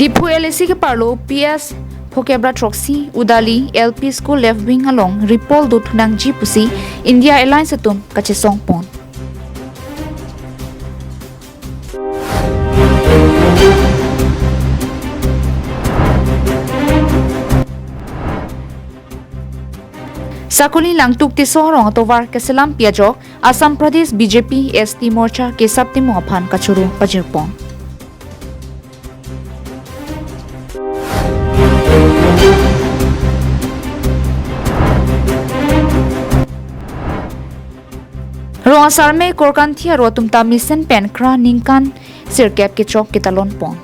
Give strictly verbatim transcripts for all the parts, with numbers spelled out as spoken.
Diphu L A C keparlo P S phokep ra throksi Udali L P School left wing along repol do thunangji pusi India Alliance atum kachesong pon. Sakuli Langtuk Tisso arong atovar keselam pi ajok Assam Pradesh B J P S T Morcha kesap timung aphan kachoro pajirpon. Rong asarme Korkanthi aro atum ta mesen pen kra ningkan sirkep kechok ketalon pon.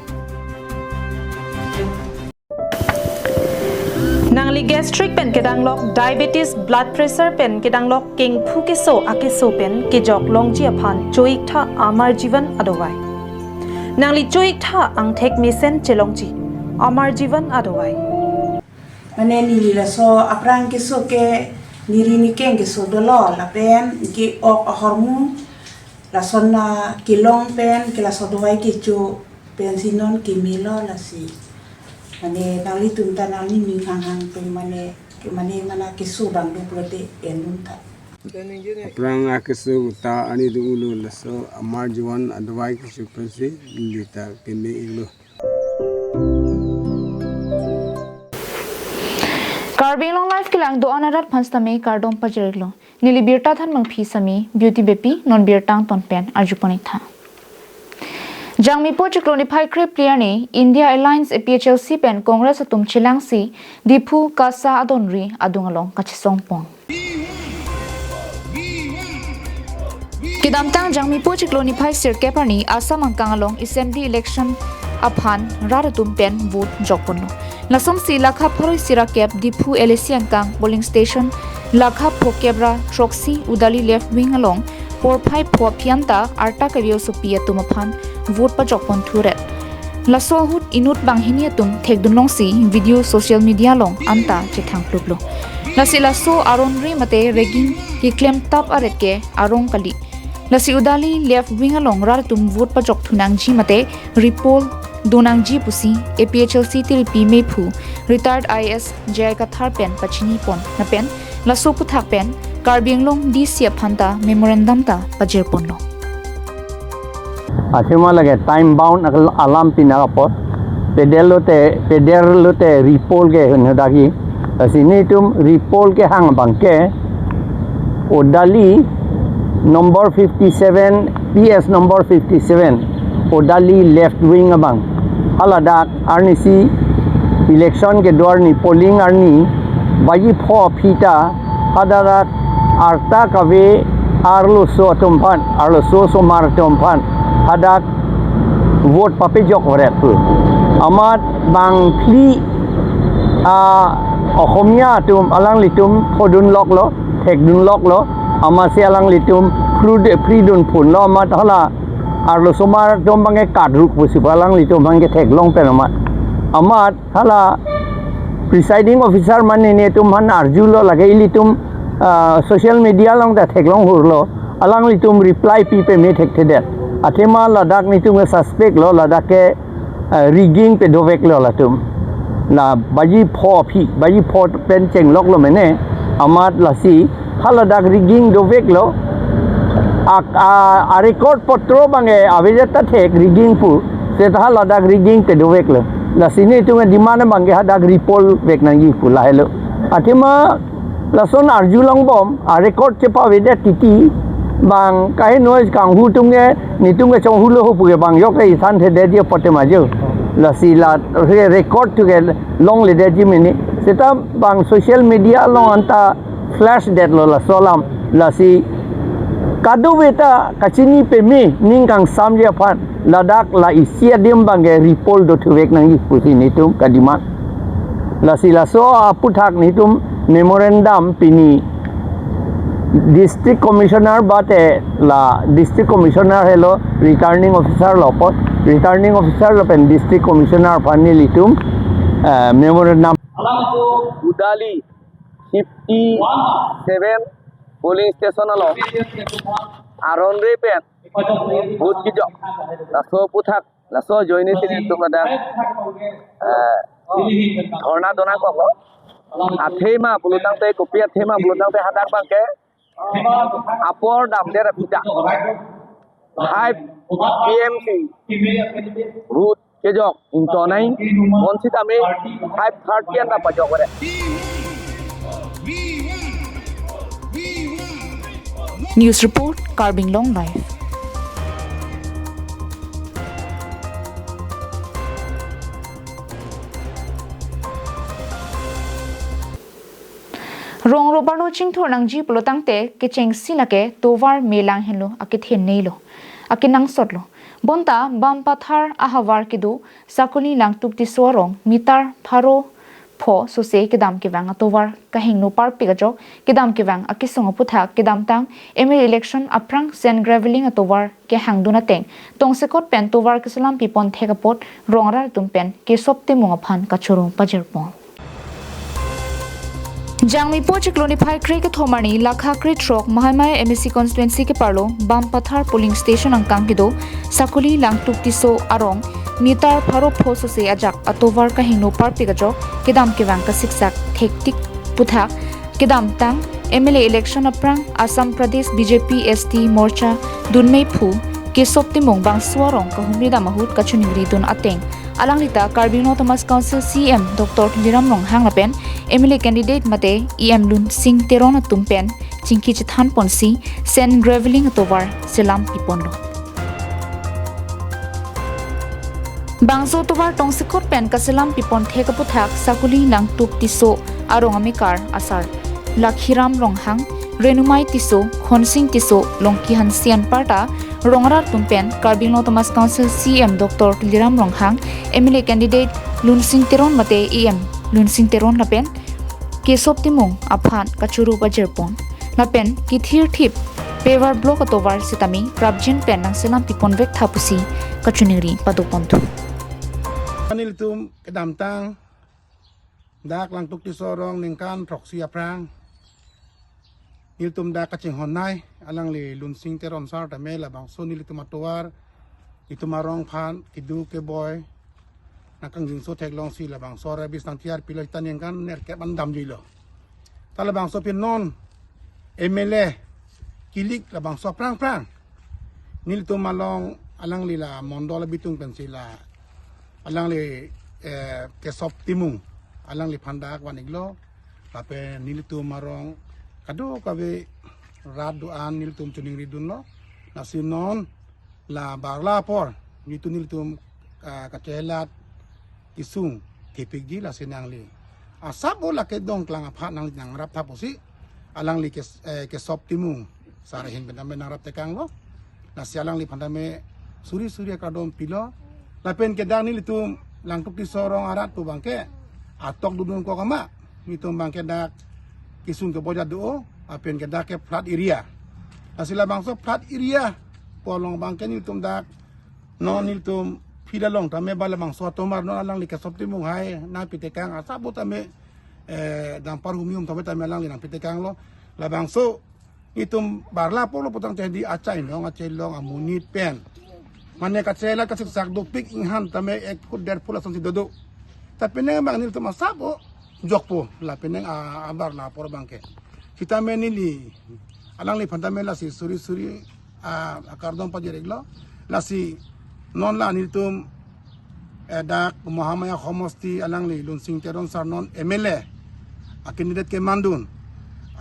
Nangli gastric pen kedanglok, diabetes, blood pressure pen kedanglok, kengphu keso akeso pen kejok longji aphan cho-iktha Amar Jeevan adovai. Nangli cho-iktha angthek mesen chelongji Amar Jeevan adovai. Mane neli laso aphrang keso ke niri nikeng keso dolo lapen ke-ok ahormu lason na kelong pen ke laso dovai kecho pensi non kemelo lasi. Mane nanglitum ta nangning hanghang pen mane ke mane mana keso bang do pulote endun ta. Aphrang akeso ta ani do ulo laso Amar Jeevan adovai kecho pensi neli ta keme iklo. Karbi Anglong Live kelang do-an arat aphan sitame kardom pajir-iklo. Neli birta than mangphi sami Beauty Beypi, non birta angton pen arjupon-iktha. Jangmipo chiklo niphai krephli arni India Alliance A P H L C pen Congress atum chelangsi Diphu Kasa adonri adung along kachesong pon. Kedamtang Jangmipo chiklo niphai sirkep arni Assam angkang along Assembly election aphan rat atum pen vote jokponlo. Lasonsi lakha pharo isi ra kep Diphu L A C angkang polling station, lakha phokep ra throksi Udali left wing along porphai pho aphi anta arta kave osopi atum aphan vote pajokpon thuret. Laso ahut inut banghini atum thekdunlongsi video social media along anta chethang pluplo. Lasi laso aron re mate rigging keklem tap aret ke arong kali. Lasi Udali left wing along rat atum vote pajok thunangji mate repol donangji pusi A P H L C tiripi mephu retired I A S J I Kathar pen pachinipon lapen laso aphuthak pen Karbi Anglong D C aphan ta memorandum ta pajirponlo. Athema lake time bound akal alam pina apot. Pedel lote, pedel lote repol ke hun hodagi. Lasi netum repol kehang abang ke Udali number fifty-seven, P S number fifty-seven, Udali left wing abang. Haladak arnisi election kedo arni polling arni baji pho aphi ta hadarat arta kave arloso atum aphan, arloso osomar atum aphan hadak vote papejok oret pu. Amat bangphli, ah, Ohomia atum alanglitum phodunloklo, thekdunloklo, amatsi alanglitum phrude-, phridunphunlo, amat hala arloso osomar atum abang ke kadruk pusi alanglitum abang ke theklong pen amat. Amat hala presiding officer mane netum aphan arjulo lake ilitum, ah, social media along ta theklong hurlo, alanglitum reply pi peme thekthedet. Athema ladak netum ke suspect lo, ladak ke, ah, rigging pedoveklo latum. La baji pho aphi, baji pho pen chengloklo mene, amat lasi haladak rigging doveklo. Ak-, a, a record potro abang ke avedet ta thek rigging pu. Seta haladak rigging pedoveklo. Lasi netum demand abang ke hadak repol vek nangji pu lahelo. Athema lason arjulongbom, a record chepavedet titi abang kaheno kanghu atum ke netum ke chonghulo ho pu ke bang yok ke isan thedetji apot tema jo. Lasi la re-, record atum ke longledetji mene. Seta bang social media along anta flash detlo laso alam, lasi kadokave ta kachini peme ning kangsamji aphan ladak la isi adim abang ke repol dothuvek nangji pusi netum kademand. Lasi laso aphuthak netum memorandum pini District Commissioner bate la District Commissioner helo Returning Officer lo apot, Returning Officer lapen District Commissioner aphan nelitum, eh, memorandum. Udali fifty-seven polling station along aron re pen vote kejok. Laso aphuthak Laso ajoine si nelitum ladak, eh, dhorna donangkoklo. Athema pulotangte, kopi athema pulotangte hadak abangke apor damdet aphuthak five T M C vote kejok ingtonai, bonsitame five thirty an ta pajok ore. News report, Karbi Anglong Live. Rong ro parlo chingthur nangji pulotangte kechengsi lake tovar melang henlo, akethenei lo, akenangsot lo. Bonta Bampathar ahavar kedo Sakuli Langtuk Tisso arong meter pharo pho sose kedam kevang atovar kahingno parpik ajok kedam kevang akesung aphuthak kedamtang M L A election aphrang sand graveling atovar kehangdun ateng tongsekot pen tovar keselam pipon thek apot rong arat atum pen Kesop Timung aphan kachoro pajirpon. Jangmipo chiklo niphai kre kethom arni lakha krethrok Mahaimaya M A C constituency keparlo Bampathar polling station angkang kedo Sakuli Langtuk Tisso arong meter pharo pho sose ajak atovar kahingno parpik ajok kedam kevang kasiksak thektik aphuthak kedamtang M L A election aphrang Assam Pradesh B J P S T Morcha dunmeiphu Kesop Timung bangso arong kahumri dam ahut kachiningri dun ateng alangli ta Karbi Anglong Autonomous Council C E M Doctor Tuliram Ronghang lapen M L A candidate mate E M Lunsing Teron atum pen chingki chethan ponsi sand graveling atovar selam piponlo. Bangso atovar tongsekot pen kaselam pipon thek aphuthak Sakuli Langtuk Tisso arong amekar asar Lakhiram Ronghang, Renumai Tisso, Khonsing Tisso, Longki Hanse anparta rong arat atum pen Karbi Anglong Autonomous Council C E M Doctor Tuliram Ronghang, M L A candidate Lunsing Teron mate E M Lunsing Teron lapen Kesop Timung aphan kachoro pajirpon lapen kithirthip paver block atovar sitame prapjin pen nangselam pipon vektha pusi kachiningri padoponthu. Nelitum kedamtang dak Langtuk Tisso arong ningkan throksi aphrang nelitum dak kachinghon nei, alangli Lunsing Teron sar tame labangso nelitum atovar, itum arong aphan kedo keboi nangkangjinso theklongsi labangso rebis nangtiyar pilo, sita ningkan nerkep an damjuilo. Ta labangso pen non M L A kilik labangso aphrang aphrang nelitum along alangli la mondol abitung pensi la alangli, eh, Kesop Timung alangliphan dak van-iklo lapen nelitum arong kadokave rat do-an nelitum chiningri dunlo. Lasi non la barla apor nelitum, nelitum, ah, kachelat kesung kepikji, lasi nangli asap o lake dongklang aphan nangli nangraptha pusi alangli Kes-, eh, Kesop Timung sar ahin pen tame nangrap tekanglo. Lasi alangliphan tame suri suri akardom pilo. Lapen ke dak nelitum Langtuk Tisso arong arat pu abangke atok dodun-kok ma, nelitum abangke dak kesung keboi ta do, lapen ke dak ke flood area. Lasi labangso flood area pu along abangke nelitum dak non nelitum field along tame ba labangso atomar non alangli Kesop Timung hai nangpitekang asap o tame, eh, dampar humyum tame tame alangli nangpitekanglo. Labangso nelitum barla apor lo putangte di achainong achailong amonit pen mane kachelat kasiksak dopik, inghan tame ek foot der foot lasonsi dodo. Tapi neng bang nelitum asap o jokpo lapen neng a, abarla apor abangke. Sitame neli alangliphan tame lasi suri suri, ah, akardom pajir-iklo. Lasi non la nelitum, eh, dak Mahamaya homosti alangli Lunsing Teron sar non M L A a candidate kemandun.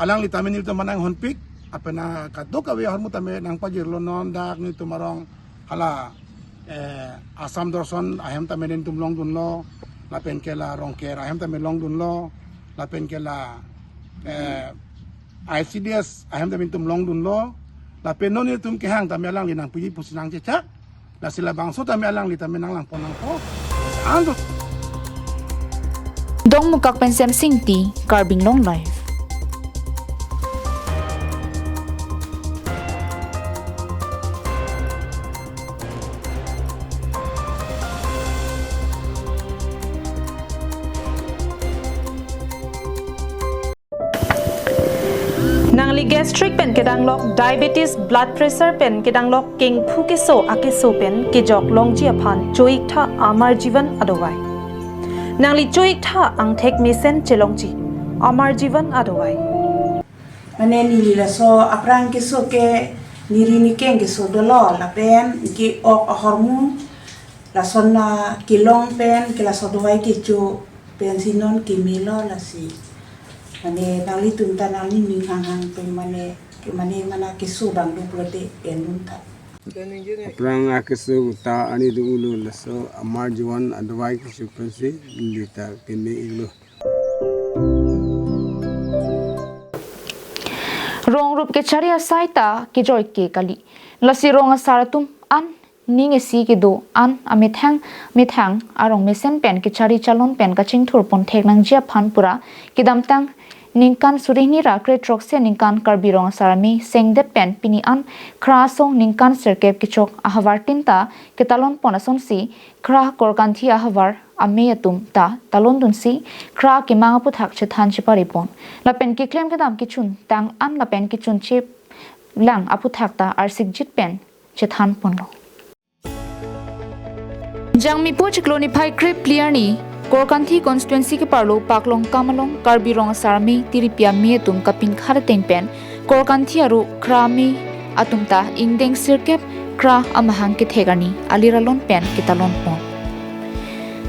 Alangli tame nelitum aphan nanghonpik, lapen a kadokave ahormu tame nangpajirlo. Non dak nelitum arong hala, eh, Assam Darshan ahem tame nelitum longdunlo, lapen ke la Rongker ahem tame longdunlo, lapen ke la, eh, I C D S ahem tame nelitum longdunlo, lapen non nelitum kehang tame alangli nangpuji pusi nangchechak, lasi labangso tame alangli tame nanglangpon nangpo. Anto. Dongmukak pen Semsing Ingti, Karbi Anglong Live. Nang Gastric pen kedanglok, diabetes, blood pressure pen kedanglok, kengphu keso akeso pen kejok longji aphan cho-iktha Amar Jeevan adawai. Nangli cho-iktha angthek mesen chelongji, Amar Jeevan adawai. Mane neli laso aphrang keso ke neri nikeng keso dolo lapen ke-ok ahormu lason na kelong pen ke laso dawai kecho pensi non kemelo lasi. Mane nanglitum ta nangning hanghang pen mane ke mane mana keso abang do pulote pen dun tha. Aphrang akeso ta ani do ulo laso Amar Jeevan adawai kecho pensi neli ta keme-iklo. Rong rup kechari asai ta kejoike kali. Lasi rong asar atum an ning isi kedo an amethang methang arong mesen pen kechari chalon pen kachingthur pon thek nangji aphan pura kedamtang ningkan suri hini ra kre-throksi aningkan Karbi Rong Asar Amei sengdet pen pini an khra asong ningkan sirkep kechok ahavar tin ta ketalon pon asonsi khra korkanthi ahavar amei atum ta talon dunsi khra kemang aphuthak chethan chepari pon. Lapen keklem kedam kechuntang an lapen kechun chelang aphuthak ta arsikjit pen chethan ponlo. Jangmipo chiklo niphai krep clear ni Korkanthi constituency keparlo Paklongkam along Karbi Rong Asar Amei tiripi amei atum kapinkhat ateng pen Korkanthi aro khra amei atum ta ingdeng sirkep khra amahang kethek arni alir alon pen ketalon pon.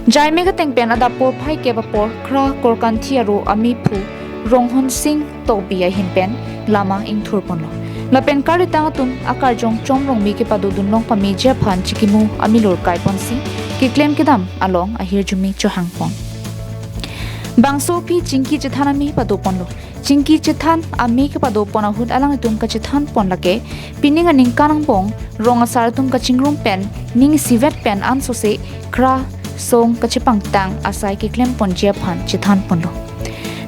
Jaimek ateng pen adap porphai kep apor khra korkanthi aro ameiphu Ronghon Sing Tokbi ahin pen lama ingthur ponlo. Lapen karlitang atum akarjong Chom Rongmei kepado dunlong pameji aphan chikimu amilur kai ponsi keklem kedam along ahirjume chohang pon. Bangso aphi chingki chethan amei pado ponlo. Chingki chethan amei kepado pon ahut alanglitum kachethan pon lake pining aningkan angbong rong asar atum kachingrum pen ning isivet pen ansose khra song kachepangtang asai keklem ponji aphan chethan ponlo.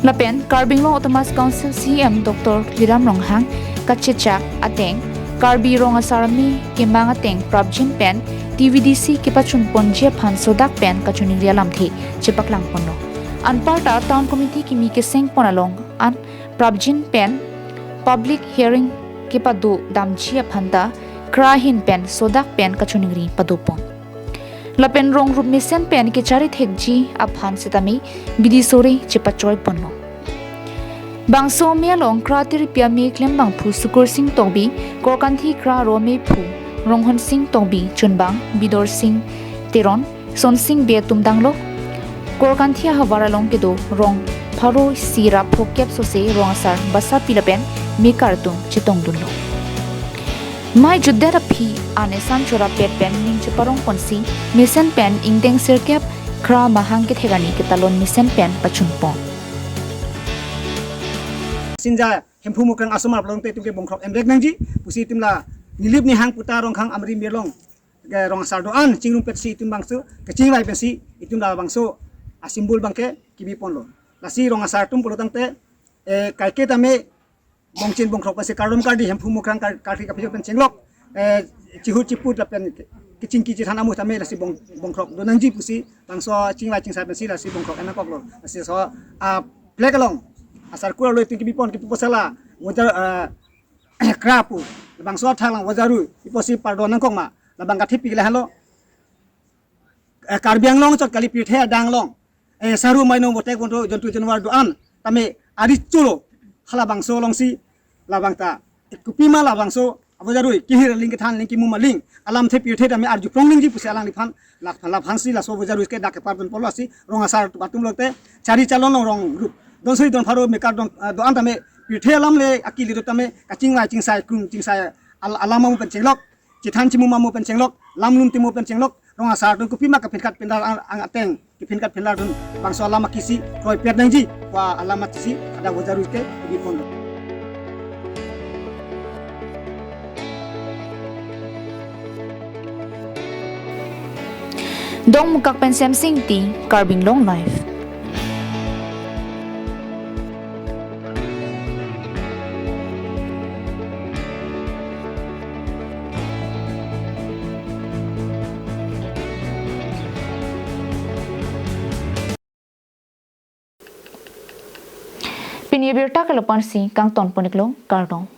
Lapen Karbi Anglong Autonomous Council C E M Doctor Tuliram Ronghang kachechak ateng Karbi Rong Asar Amei kemang ateng prapjin pen T V D C kepachun ponji aphan sodak pen kachiningri alamthe chepaklang ponlo. Anparta Town Committee kimi keseng pon along an prapjin pen public hearing kepado damji aphan ta khra ahin pen sodak pen kachiningri pado pon. Lapen rong rup mesen pen kechari thekji aphan setame bidi sore chepachoi ponlo. Bangso amei along khra tiripi amei klembangphu Sukur Sing Tokbi, korkanthi khra aro ameiphu Ronghon Sing Tokbi, chunbang Bidor Sing Teron, Son Sing Bey atum danglo. Korkanthi ahavar along kedo rong pharo isi ra phokep sose rong asar basapi lapen mekar atum chetong dunlo. Mei jutdet aphi an esan chorapet pen ning cheparong ponsi mesen pen ingdeng sirkep khra mahang kethek arni ketalon mesen pen pachun pon. Sinja Hemphu Mukrang asomar plongte itum ke bongkrok emrek nangji pusi itum la nilip nihang puta Rongkhang Amri Mirlong ke rong asar do-an chingrumpetsi itum bangso kachingvai pensi itum labangso a-symbol abangke kebi ponlo. Lasi rong asar atum pulo tangte, eh, kaike tame bongchin bongkrok pensi kardom kardi Hemphu Mukrang kar-, karkli kaphejo pen chenglok, eh, chihut chiput lapen ke-, kechingki chethan amu tame lasi bong-, bongkrok do nangji pusi bangso chingvai chingsai pensi lasi bongkrok enangkoklo. Lasi so, ah, flag along asar kur alo itum kebi pon kepu posala wajar, eh, khra pu, bangso athak lang wajarui iposi pardon nangkok ma, labang kathepi lahelo. Eh, Karbi Anglong chot kali pirthe adang along, eh, saru maino botek bondo jontu janwar do-an tame ari chulo, halabangso alongsi labang ta, eh, kopima labangso wajarui kehir aling kethan aling kimu aling alamthe pirthe tame arjuprong nangji pusi alangliphan la-, laphansi laso wajarui ke dak kepar pon ponlo. Lasi rong asar atum lote chari chalon long rong rup don soi don pharo mekar don, eh, do-an tame pirthe alam le akili do tame kachingvai chingsai krung chingsai al-, alam amu pen chenglok, chethan chimum amu pen chenglok, lam lum timu pen chenglok, rong asar atum kopima kaphinkhat phindar ang, ang ateng, kaphinkhat phindar dun bangso alam akisi kroipet nangji pu alam akisi hadak wajarui ke kebi ponlo. Dongmukak pen Semsing Ingti, Karbi Anglong Live. Pini abirta ke lapu-ansi kangton pon-iklo, kardom.